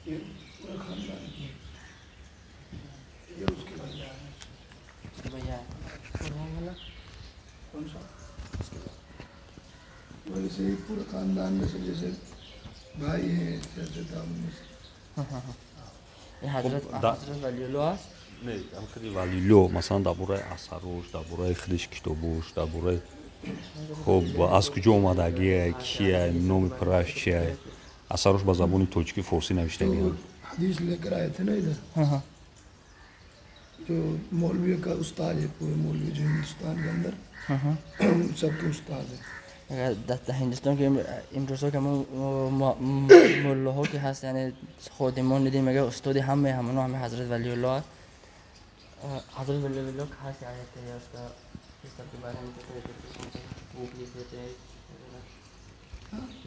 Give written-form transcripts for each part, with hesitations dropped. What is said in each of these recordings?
ये पूरा खानदान है, ये उसके भैया है, उसके भैया है। और वो वाला कौन सा? वैसे ही पूरा खानदान में से जैसे भाई है जैसे दामन में से। हाँ हाँ हाँ। ये हजरत हजरत वलीउल्लाह аст? Не, худи Валиуллоҳ, масалан дар бораи асарош, дар бораи худиш китобош, дар бораи хуб аз куҷо омадагие, кие, номи пураш чие. Асарош ба забони тоҷикӣ форсӣ навиштагианд. हदीस लेकर आए थे ना इधर, जो मौलवी का उस्ताद है, पूरे मौलवी जो हिंदुस्तान के अंदर सबके उस्ताद है। در هندوستان که امروزها که ملاها که هست، یعنی خادمان دیدیم میگه استاد همه همونا همه حضرت ولی الله، حضرت ولی الله که هست، یعنی उसका इस सब के बारे में बुक लिखे थे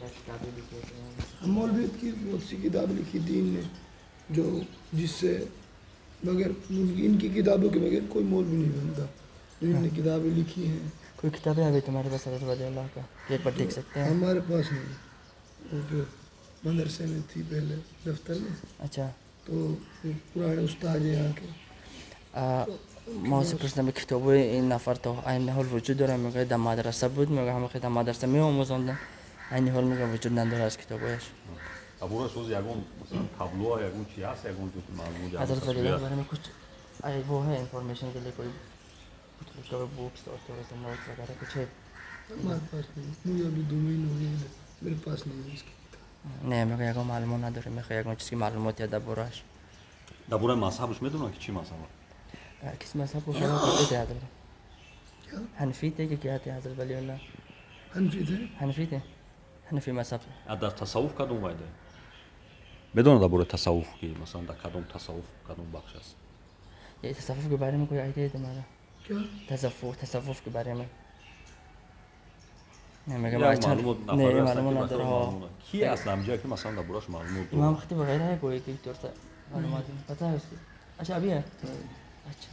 या किताबें लिखे थे। मौलवी की बहुत सी किताब लिखी दीन ने, जो जिससे बगैर इनकी किताबों के बगैर कोई मौलवी नहीं बनता, जो इनने किताबें लिखी हैं। कोई किताबें अभी तुम्हारे पास हज़रत वली अल्लाह का एक बार देख सकते हैं? हमारे पास नहीं, वो जो मदरसे में थी पहले दफ्तर में। अच्छा। तो पुराने उस्ताद है यहाँ के। ما پرسیدم کتابای این نفر تا این حال وجود داره؟ میگه در مدرسه بود، میگه همه در مدرسه میآموزاندن، این حال میگه وجود نداره از کتابایش. абура соз ягон масалан табло ягон чи ҳаст, ягон ҷо маълумот? हज़रत वली अल्लाह के बारे में कुछ वो है इंफॉर्मेशन के लिए कोई बुक्स और थोड़ा सा नोट्स वगैरह कुछ है? हमारे पास नहीं, मुझे अभी 2 महीने हो गए, मेरे पास नहीं है इसकी किताब। не мегӯ ягон маълумот надорем, мехоҳ ягон чиз ки маълумот я дар борааш. Дар бораи мазҳабаш медонам ки чӣ мазҳаб? किस मजहब को फॉलो करते थे हज़रत? हनफी थे कि क्या थे हज़रत वली अल्लाह? हनफी थे। हनफी थे, हनफी मजहब। Дар тасаввуф кадом вайда медонад? Дар бораи тасаввуф ки масалан дар кадом тасаввуф кадом бахш аст? ये तसव्वुफ के बारे में कोई आइडिया है तुम्हारा? क्या तसव्वुफ, तसव्वुफ के बारे में не мегам не маълумот надора। Ки аст ҳамҷое ки масалан дар борааш маълумот дорад? इमाम खतीब वगैरह है कोई की तौर से मालूमात पता है उसकी? अच्छा अभी है। अच्छा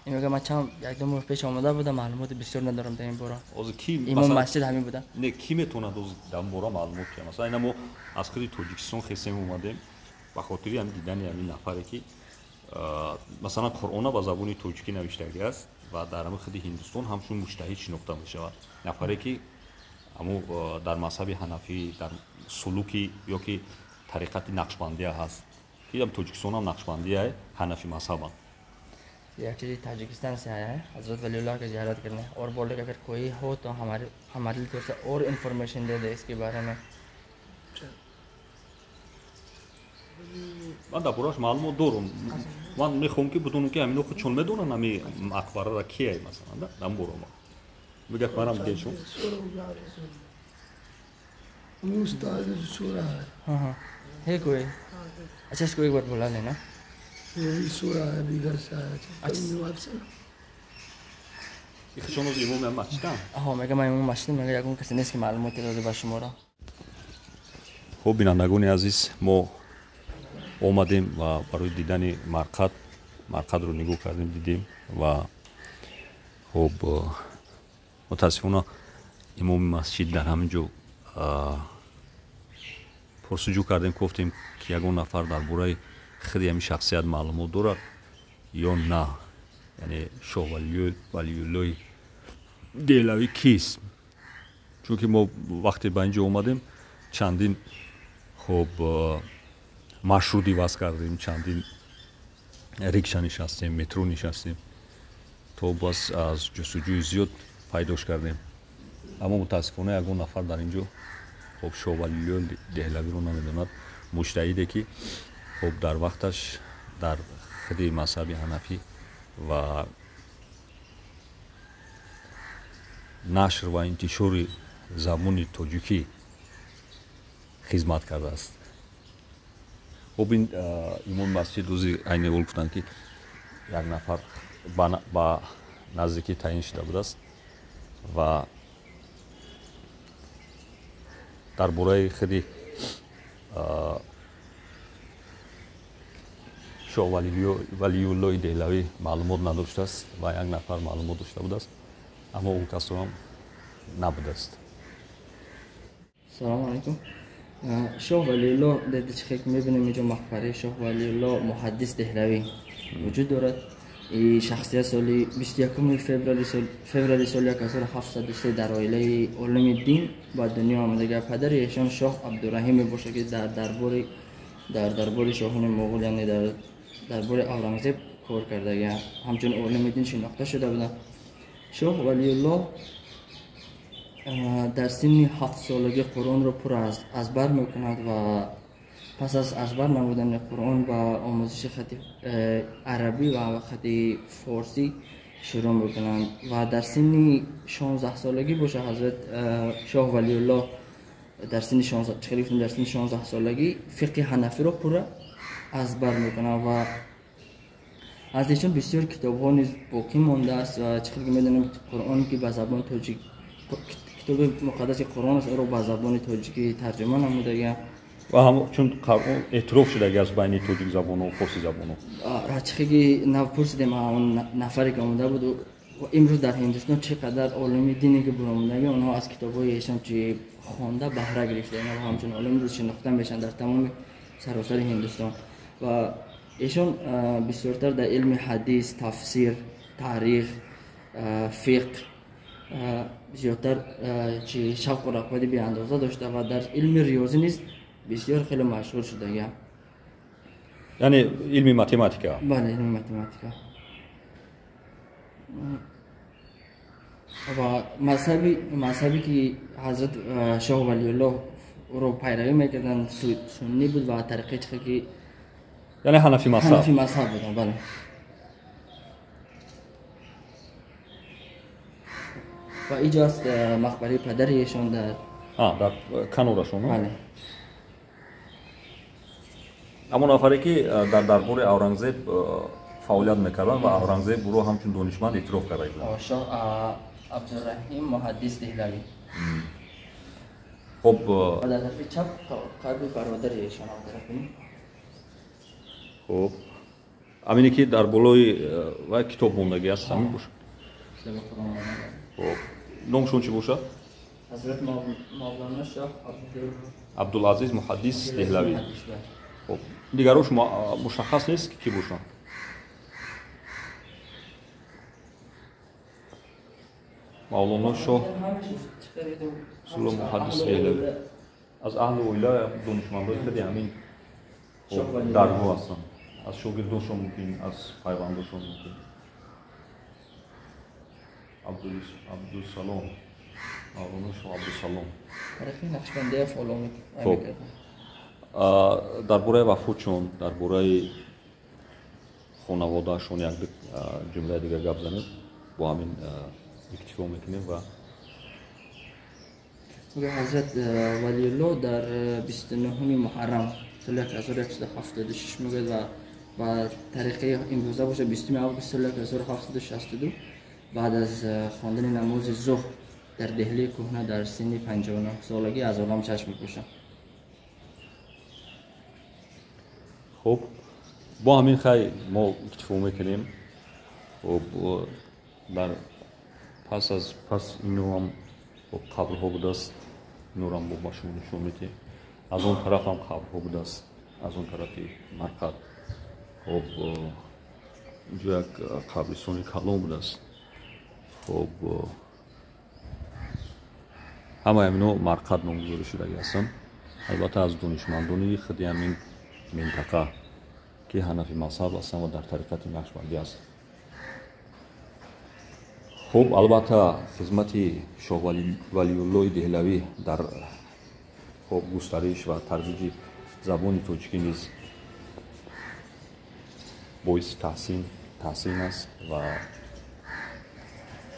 мегам ман чанд як ду моҳ пеш омада будам, маълумоти бисёр надорам дар ин бора. Ҳозир ки имом масҷид ҳамин буда? Не, ки метавонад ҳозир дар ин бора маълумот диҳад? Масалан ина мо аз худи Тоҷикистон хесем омадем ба хотири ҳамин дидани ҳамин нафаре ки масалан Қуръона ба забони тоҷикӣ навиштагӣ аст ва дар ҳамин худи Ҳиндустон ҳамчун муҷтаҳид шинохта мешавад. Нафаре ки ҳамун дар мазҳаби ҳанафӣ, дар сулуки ё ки тариқати нақшбандия ҳаст, ки Тоҷикистон ҳам нақшбандия ҳанафӣ мазҳабанд। ये एक्चुअली ताजिकिस्तान से आया है हज़रत वलीउल्लाह की ज़ियारत करने, और बोले कि अगर कोई हो तो हमारे हमारे लिए थोड़ा सा और इन्फॉर्मेशन दे दे इसके बारे में। Ман дар борааш маълумот дорам, ман мехоҳам ки бидонам ки ҳамино худшон медонанд ҳами мақбарара кие, масалан дар бора мегӯяд манам дешум. हाँ हाँ है कोई? अच्छा इसको एक बार बुला लेना। ये भी सो रहा है, अभी घर से आया। अच्छा худшон оз имоми масҷиданд? ҳо мегӯям ман имоми масҷид, мегӯям ягон касе нест ки маълумоте дода ба шуморо. Хуб, бинандагони азиз, мо омадем ва барои дидани марқад марқадро нигоҳ кардем, дидем ва хуб мутаассифона имоми масҷид дар ҳамин ҷо пурсуҷӯ кардем, гуфтем ки ягон нафар дар бораи худи ҳамин шахсият маълумот дорад ё на, яъне шоҳ Валиуллоҳи Деҳлавӣ кист? Чунки мо вақте ба ин ҷо омадем чандин хуб маршрут иваз кардем, чандин рикша нишастем, метро нишастем, то боз аз ҷустуҷӯи зиёд пайдош кардем. Аммо мутаассифона ягон нафар дар ин ҷо хуб шоҳ Валиуллоҳи Деҳлавиро намедонад. Муҷтаҳиде ки хуб дар вақташ дар худи мазҳаби ҳанафӣ ва нашр ва интишори забони тоҷикӣ хизмат кардааст. Хуб ин имоми масҷид рӯзи айни ҳол гуфтанд ки як нафар ба наздикӣ таъин шуда будааст ва дар бораи худи шоҳ Валиуллоҳи Деҳлавӣ маълумот надоштааст ва як нафар маълумот дошта будааст, аммо он касро ҳам набудааст. Салому алайкум. Шоҳ Валиуллоҳ дар чӣ ки мебинем инҷо мақбараи шоҳ Валиуллоҳ муҳаддис Деҳлавӣ вуҷуд дорад. И шахсият соли 21 феврали соли 1703 дар оилаи олими дин ба дунё омадага. Падари эшон шоҳ Абдураҳим мебошад ки дар дарбори шоҳони моғул, яъне дар дарбори Аврангзеб кор кардага, ҳамчун олими дин шинохта шуда буда. Шоҳ Валиуллоҳ дар синни 7 солагӣ Қуръонро пурра аз бар мекунад ва пас аз бар намудани Қуръон ба омӯзиши хати арабӣ ва хати форсӣ шурӯъ мекунанд ва дар синни 16 солагӣ боша ҳазрат шоҳ Валиуллоҳ дар синни 16 солагӣ фиқҳи ҳанафиро пурра аз бар мекунанд ва аз эшон бисёр китобҳо низ боқӣ мондааст ва чӣ хел ки медонем Қуръон ки ба забони тоҷик, китоби муқаддаси Қуръон аст, ӯро ба забони тоҷикӣ тарҷума намудагиам ва ҳам чун Қуръон эътироф шудаги аст байни тоҷикзабону форсизабону. Чӣ ки нав пурсидем он нафаре ки омода буд, имрӯз дар Ҳиндустон чӣ қадар олими дине ки буромадаги, онҳо аз китобҳои эшон чи хонда баҳра гирифта, инҳо ҳамчун олим имрӯз шинохта мешаванд дар тамоми саросари Ҳиндустон. Ва эшон бисёртар дар илми ҳадис, тафсир, таърих, фиқҳ бисёртар чи шавқу рағбати беандоза дошта ва дар илми риёзӣ низ бисёр хеле машҳур шудагиам. Яъне илми математика? Бале, илми математика. Ва мазҳабе ки ҳазрат шоҳ Валиуллоҳ ӯро пайравӣ мекарданд суннӣ буд ва тариқаи чӣ ки яъне ҳанафи мазҳаб, ҳанафи мазҳаб буданд. Бале. Ва инҷо аст мақбараи падари эшон дар дар канорашон. Бале. Ҳамон нафаре ки дар дарбори Аврангзеб фаъолият мекарданд ва Аврангзеб ӯро ҳамчун донишманд эътироф карда буданд. Шоҳ Абдураҳим муҳаддис Деҳлавӣ. Хуб, дар тарафи чап қабри бародари эшон тарафи. Хуб, ҳамине ки дар болои вай китоб мондагӣ аст, ҳамин бошад. Хуб, номшон чӣ бошад? Ҳазрат Мавлоно шоҳ Абдулазиз муҳаддис Деҳлавӣ. Хуб, дигарош мушаххас нест ки кӣ бошанд? Мавлоно шоҳ Суло муҳаддис Деҳлавӣ аз аҳли оила донишмандои худи ҳамин даргоҳ ҳастанд. Аз шогирдошон мумкин, аз пайвандошон мумкин. Абдусалом, Мавлоно шоҳ Абдусалом. Тариқи Нақшбандия фоло мекарданд. Дар бораи вафотшон, дар бораи хонаводаашон як ҷумлаи дига гап занед, бо ҳамин иктифо мекунем. Ва ҳазрат Валиуллоҳ дар 29 муҳаррам соли 1176 мегӯяд ва ба тариқаи имрӯза бошад 20 август соли 1762 баъд аз хондани намози зуҳр дар Деҳлии кӯҳна дар синни 59 солагӣ аз олам чашм мепӯшад. Хуб, Бо ҳамин хай мо иктифо мекунем. Хуб, дар пас аз пас инам қабрҳо будааст, инорам бо ба шумо нишон медиҳем. Аз он тараф ҳам қабрҳо будааст, аз он тарафи марқад. Хуб, инҷо як қабристони калон будааст. Хуб, ҳамаи ҳамино марқад номгузорӣ шудагӣ ҳастанд. Албатта аз донишмандони худи ҳамин минтақа ки ҳанафи мазҳаб ҳастанд ва дар тариқати нақшбандӣ ҳастанд. Хуб, албатта хизмати Шоҳ Валиуллоҳи Деҳлавӣ дар хуб густариш ва тарвиҷи забони тоҷикӣ низ боиси таҳсин аст ва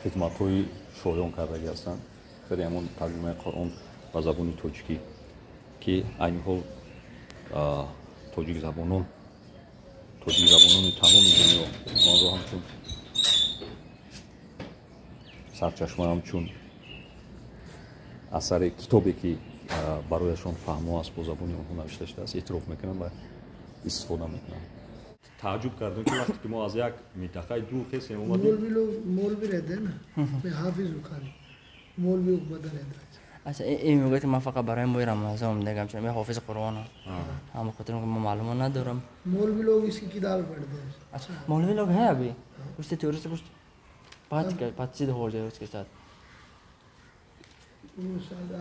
хизматҳои шоён кардагӣ ҳастанд. Худи ҳамон тарҷумаи Қуръон ба забони тоҷикӣ ки айни ҳол тоҷикзабонони тамоми дунё онро ҳамчун сарчашма, ҳамчун асари китобе ки барояшон фаҳмо аст, бо забони онҳо навишта шудааст, эътироф мекунанд ва истифода мекунанд. Тааҷҷуб кардем ки вақте ки мо аз як минтақаи дур хесем омадем. Молви रहते हैं ना, मैं ҳофиз हूँ खाली, मौलवी बदल रहता है. अच्छा, ин мегӯяд ки ман фақат барои моҳи Рамазон омадагам, чун ман ҳофизи Қуръонам. Ҳама хотир ки ман маълумот надорам. मौलवी लोग इसकी किताब पढ़ते हैं. अच्छा, मौलवी लोग हैं अभी उससे थोड़ी से कुछ बातचीत हो जाए उसके साथ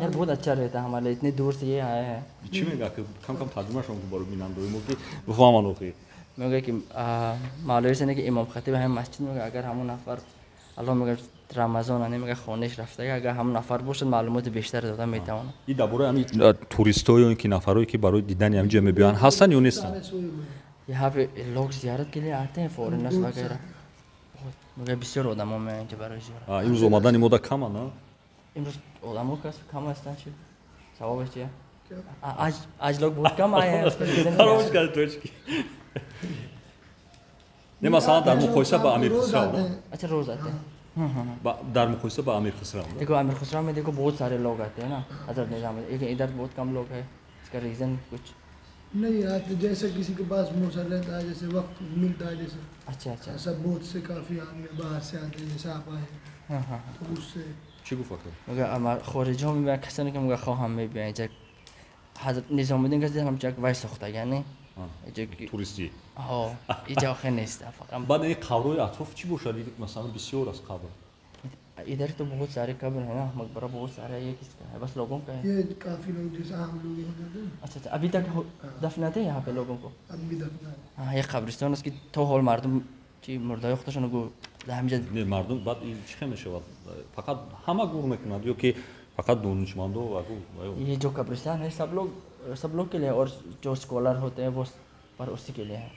यार, बहुत अच्छा रहता है हमारे, इतने दूर से ये आए हैं. чӣ мегӯяд ки кам кам тарҷумаашон барои бинандаои мо ки бифаҳманд охир. мегӯяд ки маълуми сане ки имом хатиби ҳамин масҷид мегӯяд агар ҳамон нафар аллоҳ мегӯяд рамазон ане мегӯяд хонаш рафтага, агар ҳамон нафар бошад маълумоти бештар дода метавонад. И дар бораи ҳамин туристҳо ё ин ки нафарое ки барои дидани ҳамин ҷо мебиёянд ҳастанд ё нестанд? यहाँ पे लोग जियारत के लिए आते हैं, फॉरेनर्स वगैरह. мегӯяд бисёр одамо меоянд инҷо барои зиёрат. Имрӯз омадани мода кама на? имрӯз одамо кас кам ҳастанд. Чи савобаш чия? आज लोग बहुत कम आए हैं. Фаромӯш карди тоҷикӣ. Не, масалан дар муқоиса ба Амир Хусрав. अच्छा, रोज आते हैं. дар муқоиса ба Амир Хусрав. देखो, आमिर खुसरव में देखो बहुत सारे लोग आते हैं ना हजरत निजाम, लेकिन इधर बहुत कम लोग हैं. इसका रीजन कुछ नहीं आते, जैसे किसी के पास मौसम रहता है, जैसे वक्त मिलता है, जैसे अच्छा अच्छा सब बहुत से काफी आदमी बाहर से आते हैं, जैसे आप आए तो उससे чӣ гуфт охир? мегӯяд хориҷиҳо мебиёянд, касоне ки мегӯяд хоҳам мебиёянд инҷа ҳазрат Низомуддин касе ҳамчун як вай сохтага, яъне туристӣ. Ҳо, инҷа охир нест фақат. Баъд ин қабрҳои атроф чӣ бошад? Масалан бисёр аст қабр. इधर तो बहुत सारे कब्र है ना, मकबरा बहुत सारा है. ये किसका है? बस लोगों का है ये, काफी लोग जैसे आम लोग हो जाते हैं. अच्छा अच्छा, अभी तक दफनाते हैं यहाँ पे लोगों को? अब भी दफना. हाँ, ये कब्रिस्तान аст ки то ҳол мардум чи мурдаҳои худашонро гӯ дар ҳаминҷа. Не, мардум баъд чӣ хел мешавад? Фақат ҳама гур мекунад ё ки фақат донишмандо ва ये जो कब्रिस्तान है सब लोग के लिए और जो स्कॉलर होते हैं वो पर उसी के लिए है,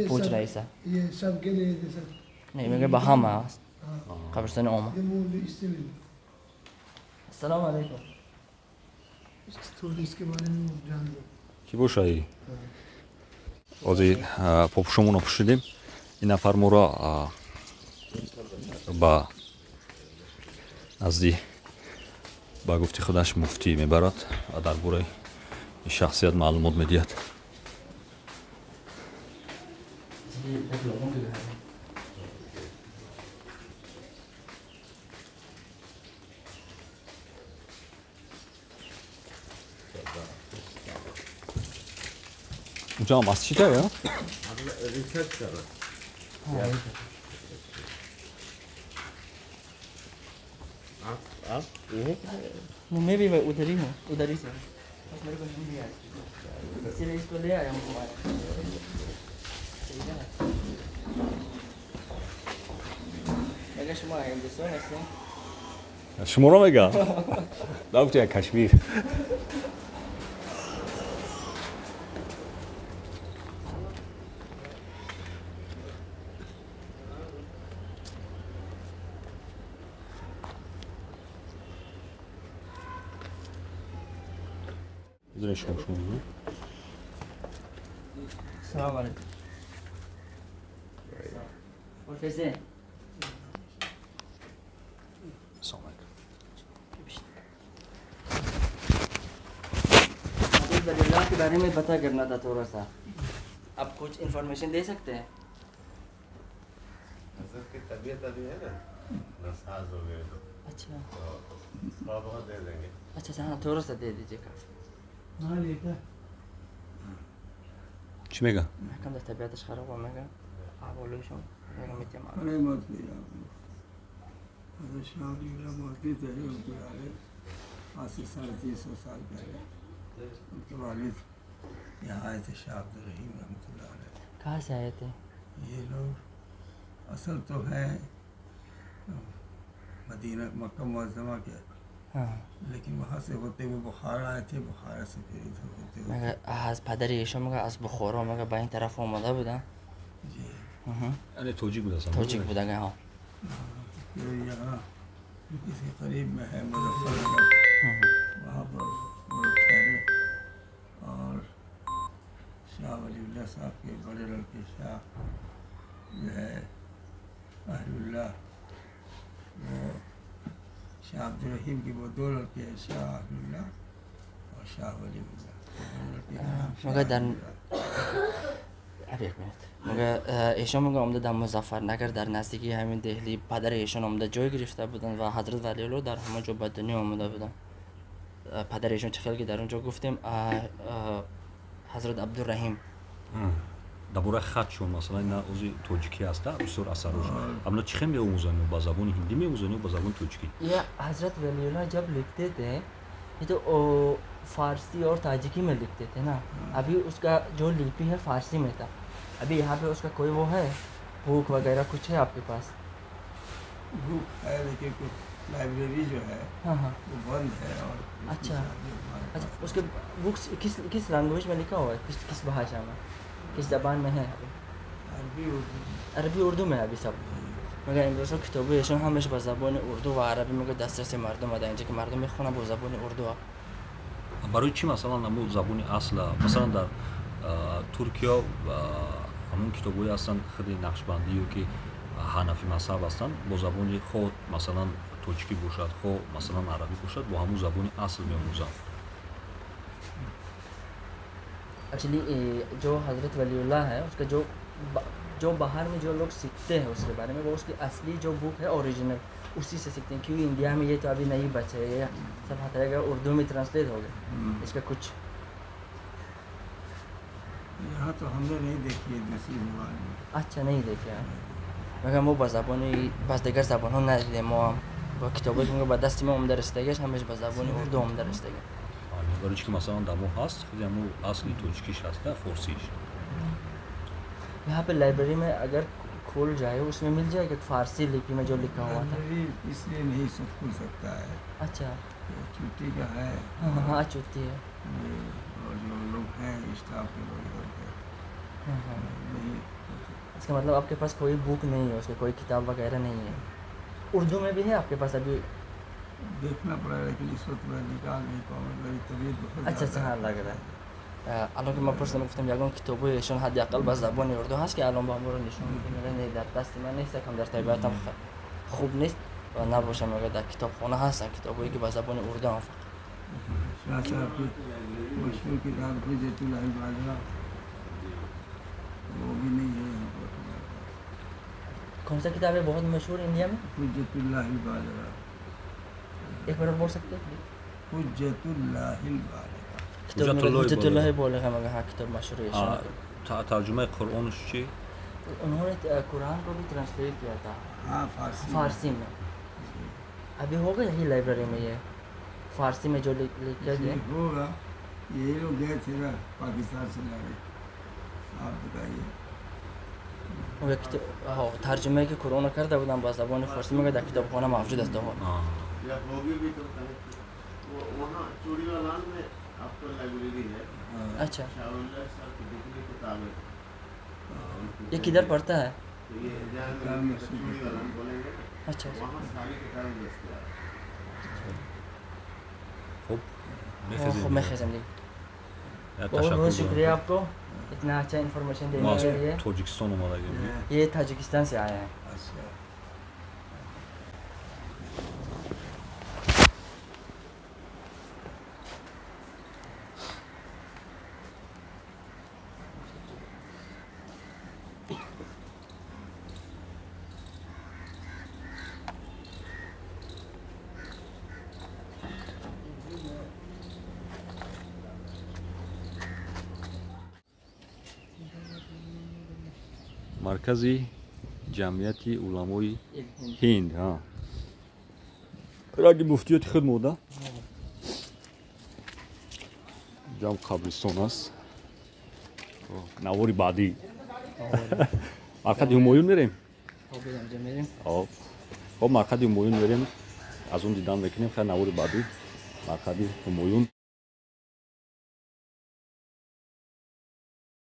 पूछ रहा है ऐसा. ये सब के लिए जैसा नहीं, मैं बहामा कब्रिस्तान ओमा. अस्सलाम वालेकुम. थोड़ी इसके बारे में जान लो. ки бошаи ҳозир попушомонро пӯшидем. Ин нафар моро ба назди ба гуфти худаш муфтӣ мебарад ва дар бораи ин шахсият маълумот медиҳад. Унҷо масҷид ая? आप ये मैं भी उधर ही हूँ, उधर ही से बस मेरे को हिंदी आती है, इसीलिए इसको ले आया हूँ. мега шумо ҳиндустон ҳастем? Шуморо мега нагуфти як Кашмир. Медонед шумо? Салом алейкум. और कैसे हैं? Салом алейкум. के बारे में पता करना था थोड़ा सा. आप कुछ इन्फॉर्मेशन दे सकते हैं? हजरत की तबीयत अभी है ना नासाज हो गए तो। अच्छा, तो थोड़ा बहुत दे देंगे। अच्छा हाँ, थोड़ा सा दे दीजिए काफी। چی میگه؟ محکم در طبیعتش خراب میگه. احوالشون میگه میتیم. अरे मत लिया हजरत शाह वलीउल्लाह मुहद्दिस है, उनके वालिद आज से 350 साल पहले उनके वालिद यहाँ आए थे, शाह अब्दुल रहीम रहमतुल्लाह अलैह। कहाँ से आए थे ये लोग? असल तो है मदीना मक्का मुअज़्ज़मा के, हाँ, लेकिन वहाँ से होते हुए बुखारा आए थे, बुखारा से फिर इधर होते हुए। مگه از پدر ایشون مگه از بخارا مگه به این طرف آمده بودن؟ जी یعنی توجیک بود اصلا. تاجیک بودن ها. फिर यहाँ किसी करीब में है मुजफ्फरनगर, वहाँ पर वो लोग ठहरे और शाह वलीउल्लाह साहब के बड़े लड़के शाह जो है अहलुल्लाह, वो शाह अब्दुल रहीम के वो दो लड़के हैं, शाह अहलुल्लाह और शाह वलीउल्लाह। लड़के का नाम शाह मगर در अहलुल्लाह। یک minute. مگه ایشان مگه آمده در مظفرنگر در نزدیکی همین دهلی پدر ایشان آمده جای گرفته بودن و حضرت ولی‌الله در همون جا به دنیا آمده بودن. پدر ایشان چه خیلی که در اونجا گفتیم حضرت عبدالرحیم. درباره خطشون مثلا نه اوزی тоҷикӣ ҳаста бисёр асараш амно чӣ хел меомӯзанд? ба забони ҳиндӣ меомӯзанд ё ба забони тоҷикӣ? ये हजरत वलीउल्लाह जब लिखते थे ये तो फारसी और ताजिकी में लिखते थे ना। अभी उसका जो लिपि है फारसी में था। अभी यहाँ पे उसका कोई वो है बुक वगैरह कुछ है आपके पास? बुक है लेकिन कुछ लाइब्रेरी जो है हाँ हाँ वो बंद है और उसकी अच्छा। चाबी हमारे अच्छा, पास। उसके बुक्स किस किस लैंग्वेज में लिखा हुआ है, किस किस भाषा में, किस ज़बान में है अभी? अरबी उर्दू। अरबी उर्दू में है अभी सब। مگر امروز کتابایشون همش با زبان اردو و عربی میگه دسترس مردم ده اینجا که مردم میخونن با زبان اردو. барои чӣ масалан ҳамун забони асла масалан дар Туркия ҳамун китобҳое ҳастанд худи нақшбандӣ ё ки ҳанафӣ мазҳаб ҳастанд бо забони хо масалан тоҷикӣ бошад хо масалан арабӣ бошад бо ҳамун забони асл меомӯзанд. एक्चुअली जो हज़रत वलीउल्लाह है उसका जो बाहर में जो लोग सीखते हैं उसके बारे में वो उसकी असली जो बुक है ओरिजिनल उसी से सीखते हैं, क्योंकि इंडिया में ये तो अभी नहीं बचा है, ये सब हटाएगा उर्दू में ट्रांसलेट हो गया इसका कुछ। यहाँ तो हमने नहीं देखी है दूसरी जुबान में। अच्छा नहीं देखे मगर мо ба забони бас дигар забонҳо надидем, мо ҳам бо китобе ки ба дасти мо омада расидагиаш ҳамаш ба забони урду омада расидаги. барои чӣ ки масалан дар мо ҳаст худи ҳамун асли тоҷикиш ҳаст форсиш. यहाँ पे लाइब्रेरी में अगर खोल जाए उसमें मिल जाएगा फारसी लिपि में जो लिखा हुआ था? लाइब्रेरी इसलिए नहीं सब खुल सकता है। अच्छा, छुट्टी का है। हाँ हाँ छुट्टी है। और जो लोग हैं स्टाफ के लोग इधर के हाँ हाँ नहीं। इसका मतलब आपके पास कोई बुक नहीं है, उसके कोई किताब वगैरह नहीं है? उर्दू में भी है आपके पास अभी? देखना पड़ेगा लेकिन इस वक्त मैं निकाल नहीं पाऊँगा, मेरी तबीयत बहुत। अच्छा अच्छा हाँ लग रहा है। الان که من پرسیدم گفتم یگان کتابای ایشون حداقل به زبان اردو هست که الان با هم رو نشون میدیم، میگن نه در دست من نیست، کم در طبیعتم خوب نیست و نباشه، میگه در کتابخانه هستن کتابایی که به زبان اردو هم فقط. शाह साहब की मशहूर किताब हुज्जतुल्लाह बालिगा वो भी नहीं है यहाँ पर हमारे पास। कौन सा किताब है बहुत मशहूर इंडिया में? हुज्जतुल्लाह बालिगा। एक बार बोल सकते हैं? हुज्जतुल्लाह बालिगा। हुज्जतुल्लाह बालिगा मगर हाँ किताब मशहूर है। тарҷумаи қуръонш чӣ? उन्होंने कुरान को भी ट्रांसलेट किया था। हाँ फारसी फारसी में। अभी होगा यही लाइब्रेरी में ये फारसी में जो लिखा गया होगा। यही लोग गए थे ना पाकिस्तान से लाने, आप बताइए। ترجمه که قرآن کرده بودم با زبان فارسی میگه در کتابخانه موجود است. या होगी भी तो वहाँ चूड़ीवालान में आपको लाइब्रेरी है। अच्छा, साहब की जितनी किताबें ये किधर पड़ता है? ये चूड़ीवालान बोलेंगे। अच्छा, वहाँ सारी किताबें दस्तियाब। खूब खूब मेखज़म जी, बहुत बहुत शुक्रिया आपको इतना अच्छा इन्फॉर्मेशन देने के लिए। ताजिकिस्तान ये ताजिकिस्तान से आया है। अच्छा, Маркази ҷамъияти уламои Ҳинд. Раги муфтиёти худ мода. Ҷам қабристон аст. Навори баъдӣ. Марқади Ҳумоюн мерем? Хоб, марқади Ҳумоюн мерем. Аз он дидан мекунем. Хай, навори баъдӣ марқади Ҳумоюн.